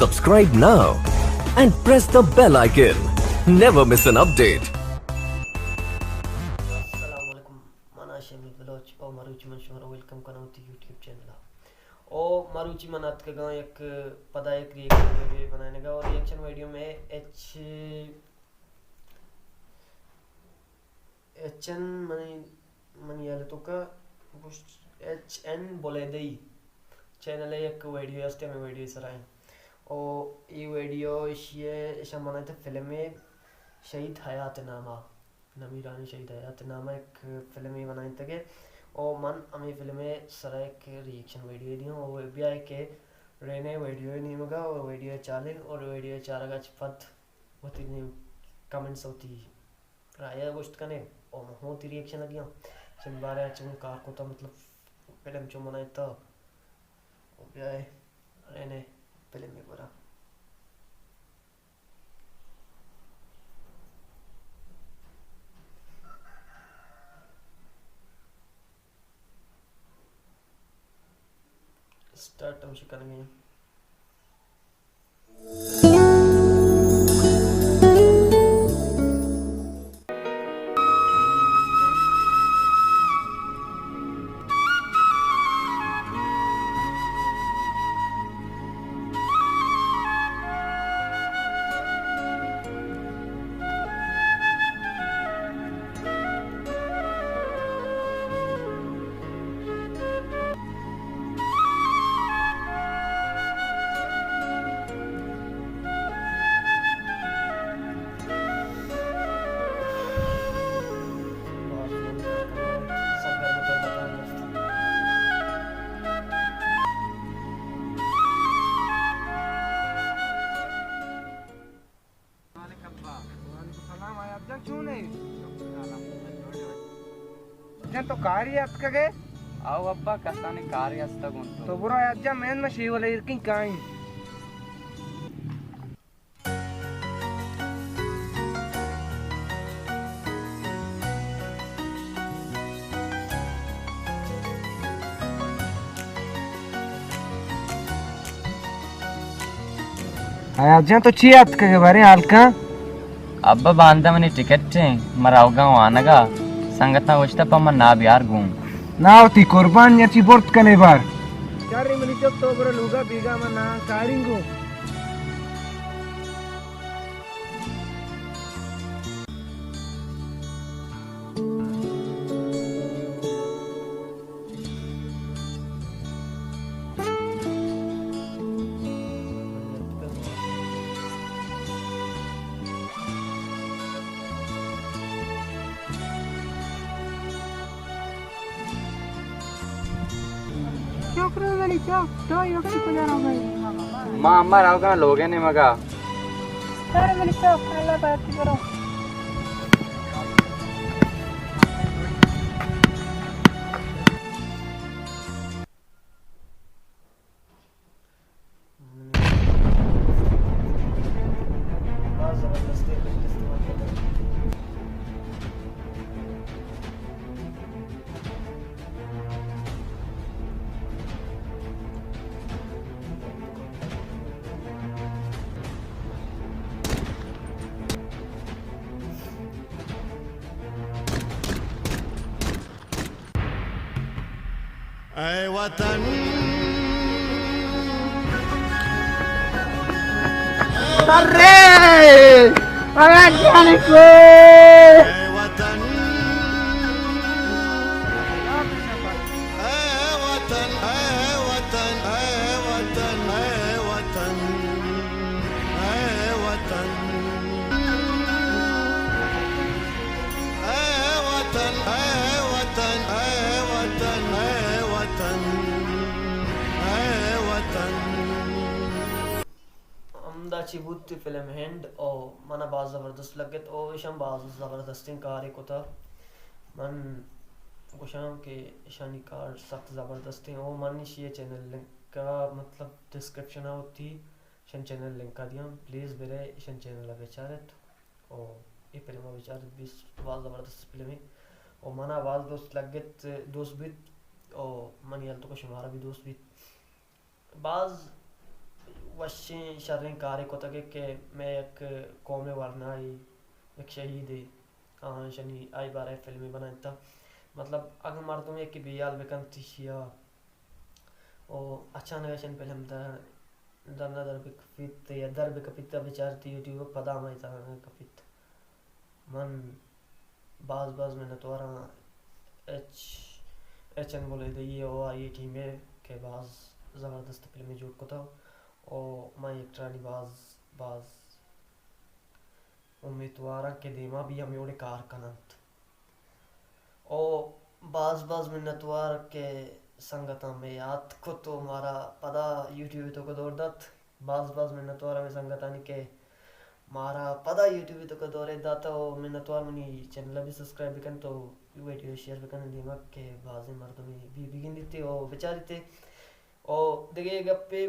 Subscribe now and press the bell icon. Never miss an update. السلام علیکم، من ہاشم بلوچ او مروچی من شمارا ویلکم کناں وتی یوٹیوب چینل ءَ۔ او مروچی من اتکگاں یک پدا یک ریئیکشن ویڈیو بنائینگا، اور ریئیکشن ویڈیو میں ایچ ایچ این منی، منی یل توکا گوشت ایچ این بلیدئی چینل ءِ یک ویڈیو است، ہمیں ویڈیو سرا ہیں۔ او ای ویڈیو اشی ہے، اشا منائتا فلم ہے شہید حیات نامہ، نمیرانہ شہید حیات نامہ یک فلمے بنائینتگے۔ او من ہمیں فلم ءِ سرا یک ریئیکشن ویڈیو دیاں، او بیا کہ رہنے ویڈیو نیمگا اور ویڈیو چالیں اور ویڈیو چارگا چ پد وتی نیم کمنٹس ہوتی رائے ءَ گوشت کنے، او من ہوں وتی ریئیکشن ءَ دیاں۔ چن بارے ءَ چون کار کتا، مطلب، فلم چون بنائینتا، او بیائے، رہنے فلم ءِ گورا۔ اسٹارٹ ہم شکنگیں۔ وعلیکم سلام، آیات جان، چون ئے؟ جان، تو کاری اتکگ ئے؟ آؤ ابا، کسانیں کارے ہستگ انت۔ تو برو آیات جان، من شیول ءَ ایرکیں کائیں۔ حیات جان، تو چی اتکگ ئے باریں حال کن؟ ابا، باندا منی ٹکٹ ایں، من روگاں وانگا، سنگتاں گوشتہ پہ من نابیار گوں۔ نا، وتی قربان، یا چی برت کنے بار۔ شر منی چک، تو برو لوگا، بیگا من ناں کاریں گوں۔ چوک رو منی چوک، تو اے وقت کجا روگا ئے؟ ما اما روگا لوگے نیمگا۔ سر منی چوک، اللہ پاک برو۔ اے وطن، ارے، ارے جانے کو۔ اے وطن، اے وطن، اے وطن، اے وطن، اے وطن۔ اے وطن، اے وطن، اے وطن، اے وطن، اے وطن۔ ہمدا چی بوت فلم ہینڈ او منا باز زبردست لگت او ایشاں باز زبردستیں کارے کتا۔ من گوشاں کہ ایشانی کار سخت زبردستیں او من ایشی چینل لنک مطلب ڈسکرپشن ہوتی۔ ایشان چینل لنکا دیاں، پلیز برے ایشان چینل ءَ بچارت او اے فلم ءَ بچارت، بیس باز زبردست فلمے او منا باز دوست لگت، دوست بیت او منی ہیال توکا شمارا بھی دوست بیت۔ باز وشیں شریں کارے کتگ کہ مئے یک قوم ورنائے، یک شہیدے، آہاں شنی آئی بارہ فلمے بنائینتا۔ مطلب اگاں مردم یکے بے حال بکنت ایشیا، او اچانک اشن فلم در، در نہ در بکپیت یا در بکپیت، بچارتی یوٹیوب پدا ہمائی طرح نہ کپیت۔ من باز باز منتواراں ایچ، ایچ این بلیدئی او آئی ٹیمے کہ باز زبردست فلمے جوڑ کتا، او من ایکٹرانی باز باز امیتواراں کہ دیما بھی ہمے وڑے کار کننت۔ او باز باز منتوار کہ سنگتاں مئے یات کت و مارا پدا یوٹیوب توکا دور دات۔ باز باز منتوار ہمے سنگتانی کہ مارا پدا یوٹیوب توکا دورے دات و منتوار منی چینل بھی سبسکرائب بکنت و ویڈیو شیئر بکنت دیما کہ بازیں مردمے بھی بگندیت و بچاریت۔ او دگہ گپے،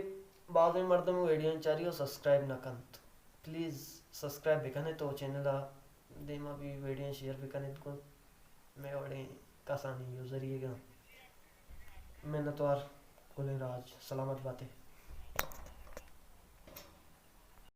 بازیں مردم ویڈیو چاری و سبسکرائب نہ کنت۔ پلیز سبسکرائب بکنت و چینل دیما بھی ویڈیو شیئر بکنت گوں مئے وڑیں کسانیں یوزریگاں۔ منتوار۔ گلیں راج سلامت باتے۔